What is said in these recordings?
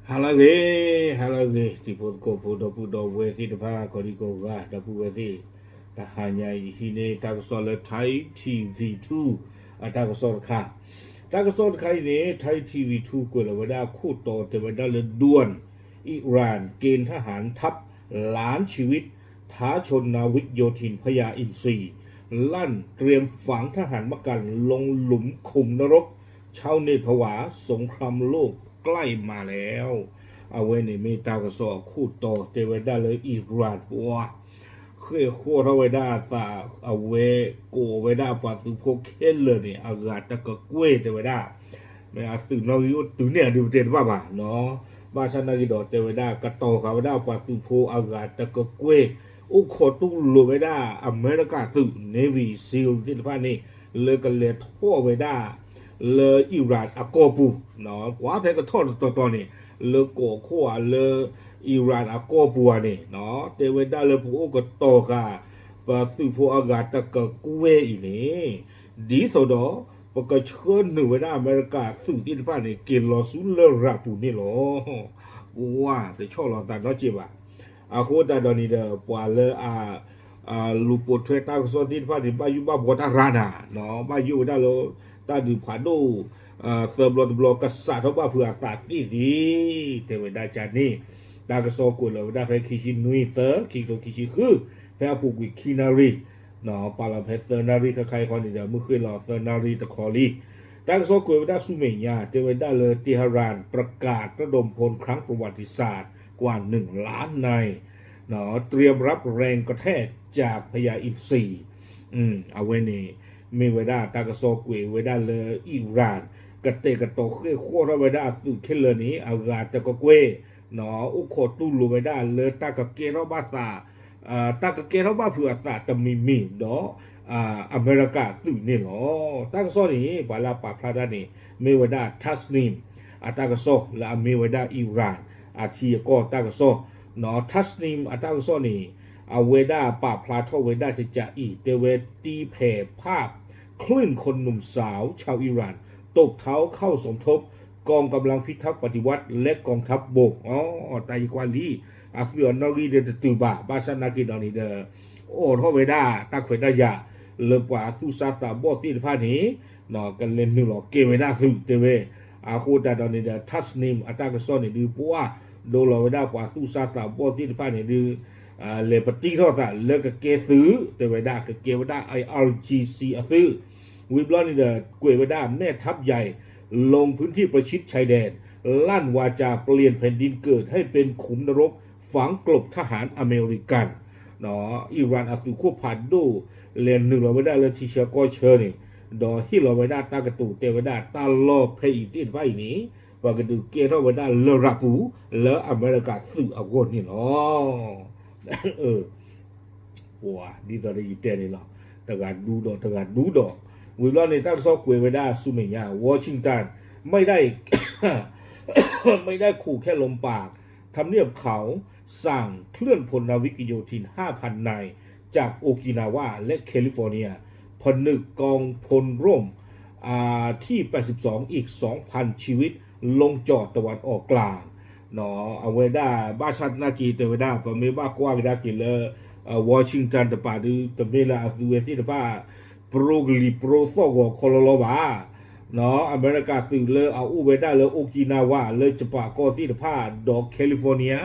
ဟါလၢအဂ့ၤ, ဟါလၢအဂ့ၤ, တံၤဖိသကိးဖိ ဒီပုၢ်ဒီဝဲၢ်သ့ၣ်တဖၣ် ကိးဒံကိးဂၤ ဒီပုၢ်ဝဲၢ်သ့ၣ်, တဟါညါအံၤဟံးန့ၢ်တၢ်ကစီၣ်လၢ Thai ထံၣ် V two အတၢ်ကစီၣ်တခါ, တၢ်ကစီၣ်တခါအံၤန့ၣ် Thai ထံၣ် V two ကွဲးလီၤဝဲဒၣ်အခိၣ်တီတဲဝဲဒၣ်လၢ ด่วน อิหร่านเกณฑ์ทหารทัพล้านชีวิต ท้าชนนาวิกโยธินพญาอินทรี ลั่นเตรียมฝังทหารมะกันลงหลุมขุมนรก ชาวเน็ตผวา สงครามโลกใกล้มาแล้ว အဝဲန့ၣ်မ့ၢ်တၢ်ကစီၣ်အခိၣ်တီတဲဝဲဒၣ်လၢ Iran ပှၤ ဃ့ၢ်ဃီၣ်ထီၣ်ဝဲဒၣ်အသး အဝဲကိးဝဲဒၣ်ပှၤသုးဖိခဲလၢာ်န့ၣ် အဂၤတကကွဲၢ်တဲဝဲဒၣ် မ့ၢ်အသုးနီၣ်ဂံၢ်အိၣ်တုၤန့ၢ်အဒုးပတဲတဘၣ်ဘၣ်နီၤ, ဘၣ်ဆၣ်နာ်က့ဒီးတဲဝဲဒၣ် ကတီၤဃာ်ဝဲဒၣ်ပှၤသုးဖိအဂၤတကကွဲၢ် အိၣ်ခိးတူၢ်လိာ်ဝဲဒၣ်အမဲရကၤသုး Navy SEAL သ့ၣ်တဖၣ်န့ၣ် လၢကလဲၤထီၣ်ဝဲဒၣ် လၢ Iran အကီၢ်ပူၤ, ကွၢ်ဖဲကထီၣ်တတီၤတီၤန့ၣ် လၢကိးခိၣ်ဧါလၢ Iran အကီၢ်ပူၤဧါန့ၣ် တဲဝဲဒၣ်လၢပအိၣ်ကတီၤဃာ် ပသုးဖိအဂၤတကကွဲၢ်အံၤန့ၣ် ဒ်သိးဒီး ပကဆှၢနုာ်ဝဲဒၣ်အမဲရကၤသုးသ့ၣ်တဖၣ်န့ၣ် က့ၤလီၤဆူလရာ်ပူၤန့ၣ်လီၤ. ပှၤတဆီၣ်လီၤသးနီတစဲးဘၣ်. အဃိသတးဒီးန့ၣ်ဒီး ပှၤလၢအ လူၤပိာ်ထွဲတၢ်ကစီၣ်သ့ၣ်တဖၣ်န့ၣ် ဘၣ်ယိၣ်ဘၣ်ဘှီတၢ်ရၤနၤ, ဘၣ်ယိၣ်ဝဲဒၣ်လၢ တၢ်ဒုးဖးဒိၣ် သၢဘျီတဘျီ ကစးထီၣ်ဘၣ်ဖုးအသးသ့ၣ်သ့ၣ် တဲဝဲဒၣ်ကန့ၣ်, တၢ်ကစီၣ်ကွဲးလီၤဝဲဒၣ်ဖဲခံဆံနွံသၢ ခံကထိခံဆံဃု ဖဲအပူၤကွံာ်ခံနၣ်ရံၣ် ပာ်လီၤဖဲသၢနၣ်ရံၣ်ခါခါအံၤဃီန့ၣ်ဒီး မုၢ်ဃ့ၢ်လီၤသၢနၣ်ရံၣ်တခီလံ. တၢ်ကစီၣ်ကွဲးဝဲဒၣ်ဆူမဲာ်ညါ တဲဝဲဒၣ်လၢ เตหะรานประกาศระดมพลครั้งประวัติศาสตร์กว่าหนึ่งล้านนาย เตรียมรับแรงกระแทกจากพญาอินทรี အဝဲန့ၣ် မ့ၢ်ဝဲဒၣ်တၢ်ကစီၣ်ကွဲးဝဲဒၣ်လၢ Iran ကတဲာ်ကတီၤဃ့ၢ်ဃီၣ်ထီၣ်ဝဲဒၣ်အသုးခဲလၢာ်န့ၣ် အဂၤတကကွဲၢ် အိၣ်ခိးတူၢ်လိာ်ဝဲဒၣ်လၢတၢ်ကကဲထီၣ်ဘၣ်သး တၢ်ကကဲထီၣ်ဘၣ်ဖုးအသးတမံၤမံၤဒီး အမဲရကၤသုးန့ၣ်လီၤ. တၢ်ကစီၣ်န့ၣ် ပှၤလၢအပာ်ဖျါတၢ်န့ၣ် မ့ၢ်ဝဲဒၣ် Tasnim အတၢ်ကစီၣ်လၢအမ့ၢ်ဝဲဒၣ် Iran အထံအကီၢ်တၢ်ကစီၣ် Tasnim အတၢ်ကစီၣ်န့ၣ် အဝဲဒၣ်ပာ်ဖျါထီၣ်ဝဲဒၣ်ကကးအံၤ တဲဝဲ ตีแผ่ภาพคลื่นคนหนุ่มสาวชาวอิหร่านตบเท้าเข้าสมทบกองกำลังพิทักษ์ปฏิวัติและกองทัพบก တၢ်ယကွၢ်လံ အသုးအနီၣ်ဂံၢ်ဒီးတတုၤဘၣ် ဘၣ်ဆၣ်နာ်က့ဒီးန့ၣ်ဒီး အိးထီၣ်ဝဲဒၣ်တၢ်ခွဲးတၢ်ယာ် လၢပှၤသူၣ်စၢ်သးဘီၣ်သ့ၣ်တဖၣ်န့ၣ် ကလဲၤနုာ်လီၤကဲဝဲဒၣ်သုးတဲဝဲ အဃိသတးဒီးန့ၣ်ဒီး Tasnim အတၢ်ကစီၣ်န့ၣ်ဒုး ပှၤဒိလီၤဝဲဒၣ်ပှၤသူၣ်စၢ်သးဘီၣ်သ့ၣ်တဖၣ်န့ၣ်ဒုး လဲၤပတံထီၣ်သးလၢကကဲသုး တဲဝဲဒၣ် ကကဲဝဲဒၣ် I R G C အသုး ဝံၤဘျီန့ၣ်ဒီး ကွဲးဝဲဒၣ် แม่ทัพใหญ่ลงพื้นที่ประชิดชายแดน ลั่นวาจาเปลี่ยนแผ่นดินเกิดให้เป็นขุมนรกฝังกลบทหารอเมริกัน Iran အသုးခိၣ်ဖးဒိၣ် လဲၤနုာ်လီၤဝဲဒၣ်လၢထံဆၢကီၢ်ဆၢန့ၣ် ဒီးဟ့ၣ်လီၤဝဲဒၣ်တၢ်ကတိၤတဲဝဲဒၣ်တၢ်လီၢ်ဖဲအံၤသ့ၣ်တဖၣ်အံၤန့ၣ် ပကဒုးကဲထီၣ်ဝဲဒၣ်လရာ်ပူၤ လၢအမဲရကၤသုးအဂီၢ်န့ၣ်လီၤ. ပှၤဒ်သိးဒီးယတဲန့ၣ်လီၤ တဂၤဒူဒီးတဂၤဒူဒီး ဝံၤဘျီန့ၣ် တၢ်ကစီၣ်ကွဲးဝဲဒၣ်ဆူမဲာ်ညါ Washington ไม่ได้ ไม่ได้ขู่แค่ลมปาก ทำเนียบขาวสั่งเคลื่อนพลนาวิกโยธิน ห้าพันนาย จากโอกินาวาและแคลิฟอร์เนีย ผนึกกองพลร่วม อ่า ที่ แปดสิบสอง อีก สองพัน ชีวิต ลงจอดตะวันออกกลาง အဝဲဒၣ် ဘၣ်ဆၣ်သနာ်က့ တဲဝဲဒၣ် ပမ့ၢ်ဘၣ်ကွၢ်ကဒါက့ၤလၢ Washington တပၤဒု တမ့ၢ်လၢအသုဝဲသ့ၣ်တဖၣ် ပြိကလံၤပြိသီၣ်ဂီၤခီလီၤလီၤဘၣ် အမဲရကၤသုးလၢအအိၣ်ဝဲဒၣ်လၢ Okinawa လၢယပၤကီၢ်သ့ၣ်တဖၣ် ဒီး California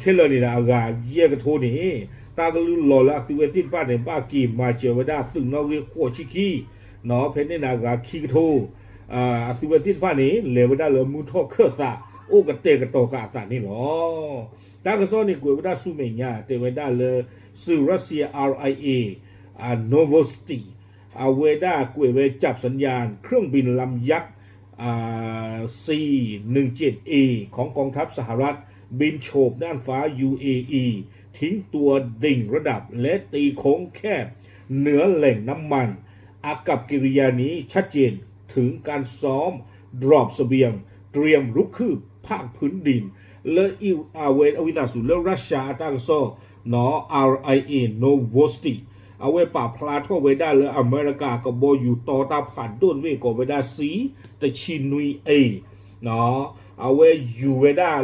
ခဲလၢာ်န့ၣ်ဒီး အဂၤယဲၢ်ကထိန့ၣ် တၢ်ကလုၢ်လီၤလၢအသုဝဲသ့ၣ်တဖၣ်န့ၣ် ဘၣ်က့ၤမၤစၢၤဝဲဒၣ်သုးနီၣ်ဂံၢ်ဃိးဆံခံ ဖဲန့ၣ်န့ၣ် အဂၤခံကထိ အသုဝဲသ့ၣ်တဖၣ်န့ၣ် လဲၤဝဲဒၣ်လၢမုၢ်ထီၣ်ခၢၣ်သး အိၣ်ကတဲာ်ကတီၤဃာ်အသးန့ၣ်လီၤ. တၢ်ကစီၣ်န့ၣ်ကွဲးဝဲဒၣ်ဆူမဲာ်ညါ တဲဝဲဒၣ်လၢ สื่อรัสเซีย อาร์ไอเอ อ่า Novosti อเวดา กล่าวว่าจับสัญญาณเครื่องบินลำยักษ์ อ่า ซี หนึ่งเจ็ดเอ ของกองทัพสหรัฐ บินโฉบน่านฟ้า ยูเออี ทิ้งตัวดิ่งระดับและตีโค้งแคบเหนือแหล่งน้ำมัน อากัปกิริยานี้ชัดเจนถึงการซ้อม drop เสบียง เตรียมรุกคืบภาคพื้นดิน လၢအဝဲအဝံသးစူၤလၢ Russia အတၢ်ကစီၣ် နီၤ RIA Novosti အဝဲပာ်ဖျါထီၣ်ဝဲဒၣ်လၢအမဲရကၤကဘီယူၤတီတၢ်ဖးဒိၣ်တဘ့ၣ်ကိးဝဲဒၣ် C တဆံနွံ A နီၤ အဝဲယူၤဝဲဒၣ်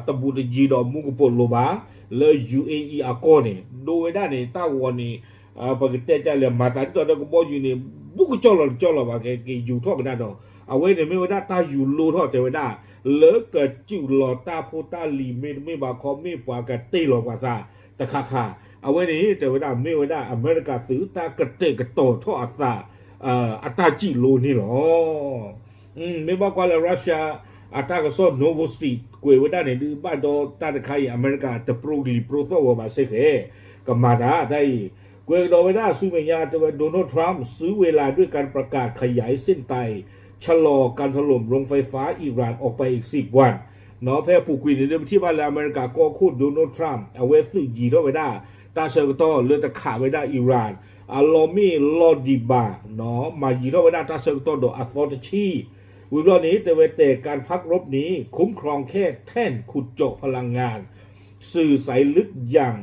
တဘူးတယံၤဒီးမူကပိာ်လိၤဘၣ် လၢ ယူဢေအံၤ အကီၢ်န့ၣ် ဒိဝဲဒၣ်န့ၣ် တၢ်ဂီၤန့ၣ် ပကတဲကလဲၣ် မၤသးဒ်သိးဒီးကဘီယူၤန့ၣ် ဘူးကကၠီၣ်လီၤတကၠီၣ်လီၤဘၣ် ကက့ၤယူၤထီၣ်ကဒါဒီး အဝဲန့ၣ်မ့ၢ်ဝဲဒၣ်တၢ်ယူၤလိထီၣ်တဲဝဲဒၣ် လၢကစူးလီၤတၢ်ဖိတၢ်လံၤ မ့တမ့ၢ်ဘၣ်ခီ မ့ၢ်ပှၤကတ့ၢ်လီၤပှၤသးတခါခါ အဝဲန့ၣ်တဲဝဲဒၣ် မ့ၢ်ဝဲဒၣ်အမဲရကၤသုး တၢ်ကတဲာ်ကတီၤထီၣ်အသး အတၢ်စံၣ်လိန့ၣ်လီၤ. မ့ၢ်ဘၣ်ကွၢ်လၢ Russia အတၢ်ကစီၣ် Novosti ကွဲးဝဲဒၣ်န့ၣ်ဒုး ဘၣ်ဒီးတၢ်တခါအံၤ အမဲရကၤတပြိးလံၤပြိးသီၣ်ဝဲဘၣ်စ့ၢ်ကီး ကမၤတၢ်တၢ်အံၤ ကွဲးကဒီးဝဲဒၣ်ဆူမဲာ်ညါ တဲဝဲ Donald Trump ซื้อเวลาด้วยการประกาศขยายเส้นตาย ชะลอการถล่มโรงไฟฟ้าอิหร่านออกไปอีกสิบวัน ဖဲအပူၤကွံာ်န့ၣ်ဒုး ပထံၣ်ဘၣ်လၢအမဲရကၤကီၢ်ခိၣ် Donald Trump အဝဲသုးယံၤထီၣ်ဝဲဒၣ် တၢ်ဆၢကတီၢ်လၢတခးဝဲဒၣ် Iran အလီၢ်မ့ၢ်လီၢ်ဒံးဘၣ် မၤယံၤထီၣ်ဝဲဒၣ်တၢ်ဆၢကတီၢ်ဒီးအသီတဆံ ဝံၤဘျီန့ၣ် တဲဝဲ แต่การพักรบนี้คุ้มครองแค่แท่นขุดเจาะพลังงาน สื่อสายลึกอย่าง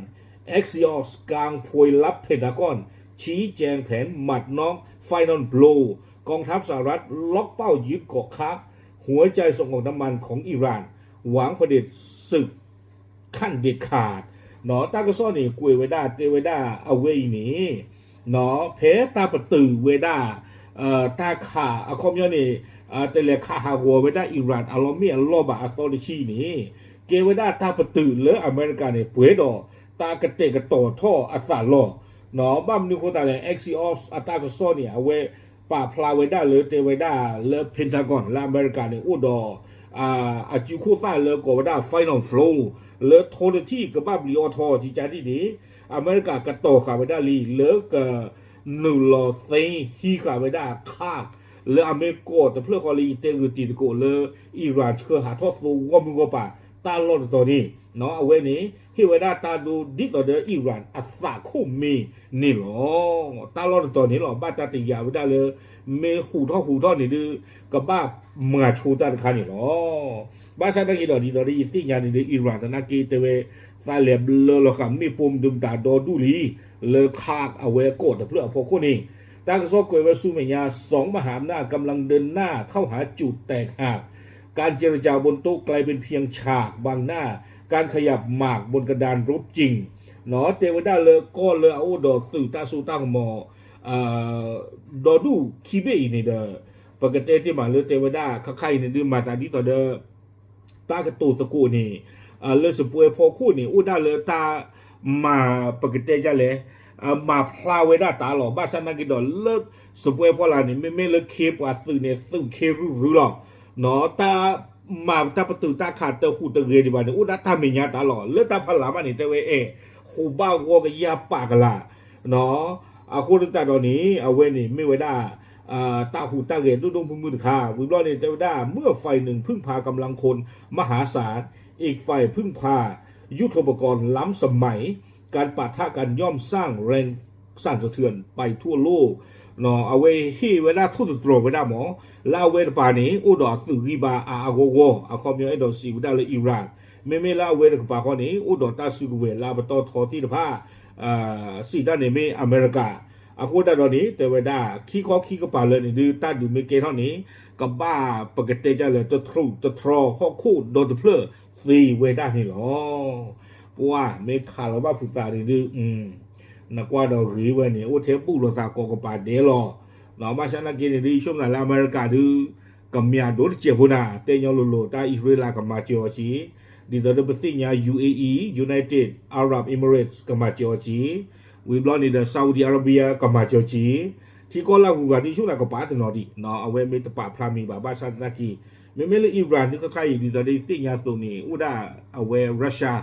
Axios กางพวยลับ Pentagon ชี้แจงแผนหมัดน็อก Final Blow กองทัพสหรัฐล็อกเป้ายึดเกาะ Kursk หัวใจส่งออกน้ำมันของอิหร่าน หวังเผด็จศึก ขั้นเด็ดขาด တၢ်ကစီၣ်န့ၣ် ကွဲးဝဲဒၣ် တဲဝဲဒၣ်အဝဲအံၤန့ၣ် ဖဲတၢ်ပတုာ်ဝဲဒၣ် တၢ်ခးအခီပညီန့ၣ် တလဲၤခးဟးဂီၤဝဲဒၣ် Iran အလီၢ်မ့ၢ်အလီၢ်ဘၣ်အသီတဆံန့ၣ် ကဲဝဲဒၣ်တၢ်ပတုာ်လၢအမဲရကၤန့ၣ် ပှဲၤဒီးတၢ်ကတဲာ်ကတီၤထီၣ်အသးလီၤ. ဘၣ်မနုၤအဃိသတးလဲၣ် Axios အတၢ်ကစီၣ်န့ၣ် အဝဲပာ်ဖျါဝဲဒၣ်လၢတဲဝဲဒၣ်လၢ Pentagon လၢအမဲရကၤန့ၣ် အိၣ်ဒီး အစုခိၣ်သၣ်လၢကိးဝဲဒၣ် Final Blow လၢထိတထံၣ်ကဘၣ်ဘျံးအီထီ ကကဒ်န့ၣ် အမဲရကၤကတီၤဃာ်ဝဲဒၣ်လံ လၢက နုာ်လီၤသ့ဟံးဃာ်ဝဲဒၣ် Kursk လၢအမ့ၢ်ကီၢ်တဖျၢၣ်ဃီလၢယတဲဂုာ်တံၤသကိးလၢ Iran ဆှၢဟးထီၣ်သိဂီၢ်မုၢ်ဂီၢ်ပၤ တၢ်လီၢ်တတီၤန့ၣ် အဝဲန့ၣ် ဟ့ၣ်ဝဲဒၣ်တၢ်ဒိဒ်သိးဒီး Iran အသးခိၣ်မ့ၢ်န့ၣ်လီၤ. တၢ်လီၢ်တတီၤန့ၣ်လီၤ ဘၣ်တၢ်တယာ်ဝဲဒၣ်လၢ မ့ၢ်ဟူးထီၣ်ဟူးထီၣ်န့ၣ်ဒုး ကဘၣ်မၤဆိတၢ်တခါန့ၣ်လီၤ. ဘၣ်ဆၣ်သနာ်က့ဒီး ဒ်သိးဒီးယသ့ၣ်ညါန့ၣ်ဒုး Iran သနာ်က့တဲဝဲ သးလဲၤဘျၢလီၤဃာ်မ့ၣ်ပိၢ်မဒုမတၤဒီဒူၣ်လံ လၢ Kursk အဝဲကီၢ်တဖျၢၣ်အဖီခိၣ်န့ၣ် တၢ်ကစီၣ်ကွဲးဝဲဆူမဲာ်ညါ สองมหาอำนาจกำลังเดินหน้าเข้าหาจุดแตกหัก การเจรจาบนโต๊ะกลายเป็นเพียงฉากบังหน้าการขยับหมากบนกระดานรบจริง တဲဝဲဒၣ်လၢကီၢ်လၢအအိၣ်ဒီးသုးတၢ်စိတၢ်ကမီၤ ဒီဒူၣ်ခံဘ့ၣ်အံၤန့ၣ်ဒီး ပကတဲတ့ၢ်မးလၢတဲဝဲဒၣ် ခါခါအံၤန့ၣ်ဒုးမၤသးဒ်သိးဒီး တၢ်ကတိၤသကိးန့ၣ် လၢစပွဲဖီခိၣ်န့ၣ် အိၣ်ဒၣ်လၢတၢ် မၤပကတဲဒ်လဲၣ် မၤဖျါဝဲဒၣ်တၢ်လီၤ. ဘၣ်ဆၣ်သနာ်က့ဒီး လၢစပွဲဖီလာ်န့ၣ် မ့မ့ၢ်လၢခ့ပှၤသုးန့ၣ် သုးခ့ရုၢ်ရုၢ်လီၤ. တၢ် မၤတၢ်ပတုာ်တၢ်ခးတဟူးတဂဲၤဒံးဘၣ်န့ၣ် အိၣ်ဒၣ်တၢ်မဲာ်ညါတၢ်လီၤ. လၢတၢ်ဖီလာ်ဘၣ်န့ၣ် တဲဝဲအဲၣ် ဃိးဘၣ်ဂီၢ်ကယၢ်ပာ်ကလၤ အဃိသတးဒီးန့ၣ် အဝဲန့ၣ်မ့ၢ်ဝဲဒၣ် တၢ်ဟူးတၢ်ဂဲၤဒိၣ်ဒိၣ်မုၢ်မုၢ်တခါ ဝံၤဘျီန့ၣ် တဲဝဲဒၣ် เมื่อฝ่ายหนึ่งพึ่งพากำลังคนมหาศาล อีกฝ่ายพึ่งพายุทโธปกรณ์ล้ำสมัย การปะทะกันย่อมสร้างแรงสั่นสะเทือนไปทั่วโลก အဝဲဟ့ၣ်ဝဲဒၣ်ထိၣ်သတြီၤဝဲဒၣ်မး လၢအဝဲတပၤန့ၣ် အိၣ်ဒီးအသုးဂံၢ်ဘါအါအါဂီၢ်ဂီၢ် အခီပညီအဲၣ်ဒိးစံးဝဲဒၣ်လၢ Iran မ့မ့ၢ်လၢအဝဲတကပၤဃီန့ၣ် အိၣ်ဒီးတၢ်စုကဝဲၤလၢအပတီၢ်ထီသ့ၣ်တဖၣ် စံးတၢ်န့ၣ်မ့ၢ်အမဲရကၤ အဃိသတးဒီးန့ၣ် တဲဝဲဒၣ် ခံခီခံကပၤလၢာ်န့ၣ်ဒုး တၢ်ဒုးမ့ၢ်ကဲထီၣ်န့ၣ် ကဘၣ်ပကတဲဒ်လဲၣ် တထြူးတထြီဟီၣ်ခိၣ်ဒီတဖျၢၣ်သ့ဝဲဒၣ်န့ၣ်လီၤ. ပှၤမ့ၢ်ခးလီၤဘၣ်ဖုးသးန့ၣ်ဒုး နကွၢ်ဒီးဂ့ၤဝဲန့ၣ် အိၣ်ထဲဘူၣ်လိာ်သးကိးကပၤဒဲးလီၤ. ဘၣ်ဆၣ်သနာ်က့န့ၣ်ဒုး ယဆိကမိၣ်လၢအမဲရကၤဒုး ကမၠးဒိတစဲးဖိနၤ တဲညီလိၤလိၤ တၢ်အံၣ်စရ့လးကမၤစၢၤအီၤက့ၤ ဒ်သိးဒီးပသ့ၣ်ညါ ယူဢေအံၤ United Arab Emirates ကမၤစၢၤအီၤက့ၤ ဝံၤဘျီန့ၣ်ဒီး Saudi Arabia ကမၤစၢၤက့ၤ ထံကီၢ်လၢအဂုၤအဂၤဒုး ယဆိကမိၣ်ကပာ်သနီၤဒံး အဝဲမ့ၢ်တပာ်ဖျါမံၤဘၣ် ဘၣ်ဆၣ်သနာ်က့ မ့မ့ၢ်လၢ Iran ဒုးခါခါအံၤ ဒ်သိးဒီးယသ့ၣ်ညါအသိးန့ၣ် အိၣ်ဒၣ်အဝဲ Russia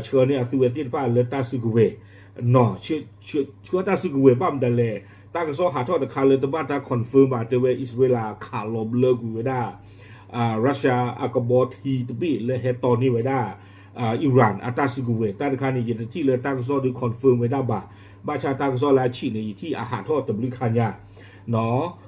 ဆှၢန့ၢ်အသုးဝဲသ့ၣ်တဖၣ်လၢတၢ်စုကဝဲၤ ဆှၢတၢ်စုကဝဲၤဘၣ်မတၤလဲၣ် တၢ်ကစီၣ်ဟးထီၣ်တခါလၢတဘၣ်တၢ် confirm ဘၣ် တဲဝဲအံၣ်စရ့လးခးလီၤဘျၢကွံာ်ဝဲဒၣ် Russia အကဘီထံတဘ့ၣ်လၢဟဲတီန့ၢ်ဝဲဒၣ် Iran အတၢ်စုကဝဲၤ တၢ်တခါန့ၣ် ယတထံၣ်လၢတၢ်ကစီၣ်ဒုး confirm ဝဲဒၣ်ဘၣ် ဘၣ်ဆၣ်တၢ်ကစီၣ်လၢအဆံးန့ၣ် ယထံၣ်အဟးထီၣ်တဘျုးခါညါ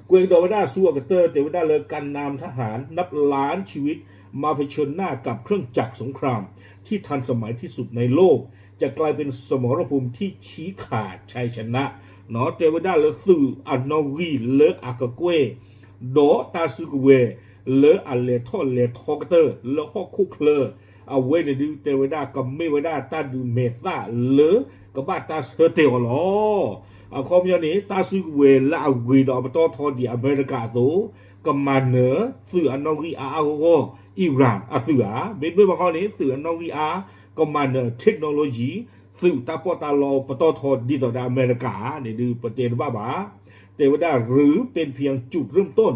ကွဲးကဒီးဝဲဒၣ်ဆူအကတၢၢ် တဲဝဲဒၣ်လၢ การนำทหารนับล้านชีวิตมาเผชิญหน้ากับเครื่องจักรสงครามที่ทันสมัยที่สุดในโลก จะกลายเป็นสมรภูมิที่ชี้ขาดชัยชนะ တဲဝဲဒၣ်လၢသုးအနီၣ်ဂံၢ်လၢအကကွဲၢ် ဒီးတၢ်စုကဝဲၤ လၢအလဲၤထီၣ်လဲၤထီကတၢၢ်လၢဟီၣ်ခိၣ်ချၢ, အဝဲန့ၣ်ဒုးတဲဝဲဒၣ်ကမ့ၢ်ဝဲဒၣ်တၢ်ဒုးမဲာ်သၣ်လၢကဘၣ်တၢ်ဆၢတဲာ်အီၤလီၤ. အခီပညီန့ၣ် တၢ်စုကဝဲၤလၢအဂ့ၤဒီးအပတီၢ်ထီဒ်အမဲရကၤအသိး, ကမၤနၢၤသုးအနီၣ်ဂံၢ်အါအါဂီၢ်ဂီၢ် Iran အသုးဧါ, မ့တမ့ၢ်ဘၣ်ခီန့ၣ် သုးအနီၣ်ဂံၢ်အါ ကမၤနၢၤ technology သုးတၢ်ပီးတၢ်လီပတီၢ်ထီဒ်သိးဒီးအမဲရကၤန့ၣ်ဒုး ပတဲတဘၣ်ဘၣ်. တဲဝဲဒၣ် หรือเป็นเพียงจุดเริ่มต้น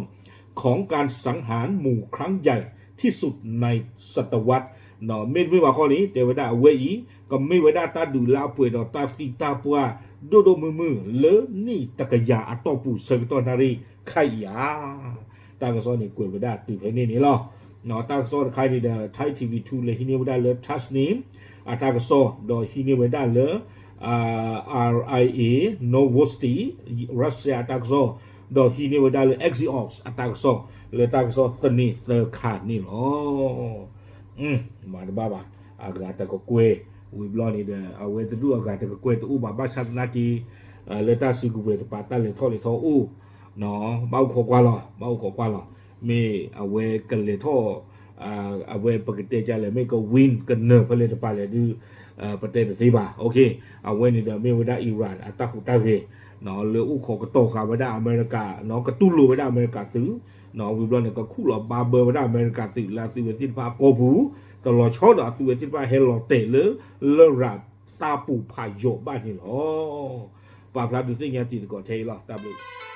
ของการสังหารหมู่ครั้งใหญ่ที่สุดในศตวรรษ မ့တမ့ၢ်ဘၣ်ခီန့ၣ် တဲဝဲဒၣ်အဝဲအံၤ ကမ့ၢ်ဝဲဒၣ်တၢ်ဒုးလၢအပှဲၤဒီးတၢ်သံတၢ်ပှၢ်ဒိၣ်ဒိၣ်မုၢ်မုၢ်လၢနံၣ်တကယၤအတီၢ်ပူၤဆၢကတီၢ်နၣ်ရံၣ်ခဲအံၤဧါ. တၢ်ကစီၣ်န့ၣ်ကွဲးဝဲဒၣ်တုၤဖဲန့ၣ်န့ၣ်လီၤ. တၢ်ကစီၣ်တခါန့ၣ်ဒီး Thai ထံၣ်ဝံၣ်ထူ လၢဟံးန့ၢ်ဝဲဒၣ်လၢ Tasnim အတၢ်ကစီၣ် ဒီးဟံးန့ၢ်ဝဲဒၣ်လၢ RIA Novosti Russia အတၢ်ကစီၣ်, ဒီးဟံးန့ၢ်ဝဲဒၣ်လၢ Axios အတၢ်ကစီၣ် လၢတၢ်ကစီၣ်သန့ၤသၢခါန့ၣ်လီၤ. မၤတဘၣ်ဘၣ်, အဂၤတကကွဲၢ်, ဝံၤဘျီန့ၣ်ဒီး အဝဲတဒူၣ်အဂၤတကကွဲၢ်တအိၣ်ဘၣ် ဘၣ်ဆၣ်သနာ်က့ လၢတၢ်စုကဝဲၤတပၤ တၢ်လဲၤထီၣ်လဲၤထီအိၣ်, ဘၣ်အိၣ်ခိးကွၢ်လီၤ, ဘၣ်အိၣ်ခိးကွၢ်လီၤ. မ့ၢ်အဝဲကလဲၤထီၣ် အဝဲပကတဲဒ်လဲၣ် မ့ၢ်က win ကနၢၤဖဲလဲၣ်တပၤလဲၣ်ဒုး ပတဲတသ့ဘၣ်. အဝဲန့ၣ်ဒီးမ့ၢ်ဝဲဒၣ် Iran အတၢ်ဟူးတၢ်ဂဲၤ လၢအိၣ်ခိးကတီၤဃာ်ဝဲဒၣ်အမဲရကၤ, ကတူၢ်လိာ်ဝဲဒၣ်အမဲရကၤသုး, ဝံၤဘျီန့ၣ် ကခူၣ်လီၤဘါဘၢဝဲဒၣ်အမဲရကၤသုးလၢအသုးဝဲသ့ၣ်တဖၣ်အကိာ်ပူၤ, တလီၤဆီဒီးအသုးဝဲသ့ၣ်တဖၣ်ဟဲလီၤတဲာ်လၢ လရာ်တၢ်ပူၤဖးယိာ်ဘၣ်န့ၣ်လီၤ. ပာ်ဖျါဒုးသ့ၣ်ညါတံၤသကိးထဲအံၤလီၤ. တၢ်ဘျုး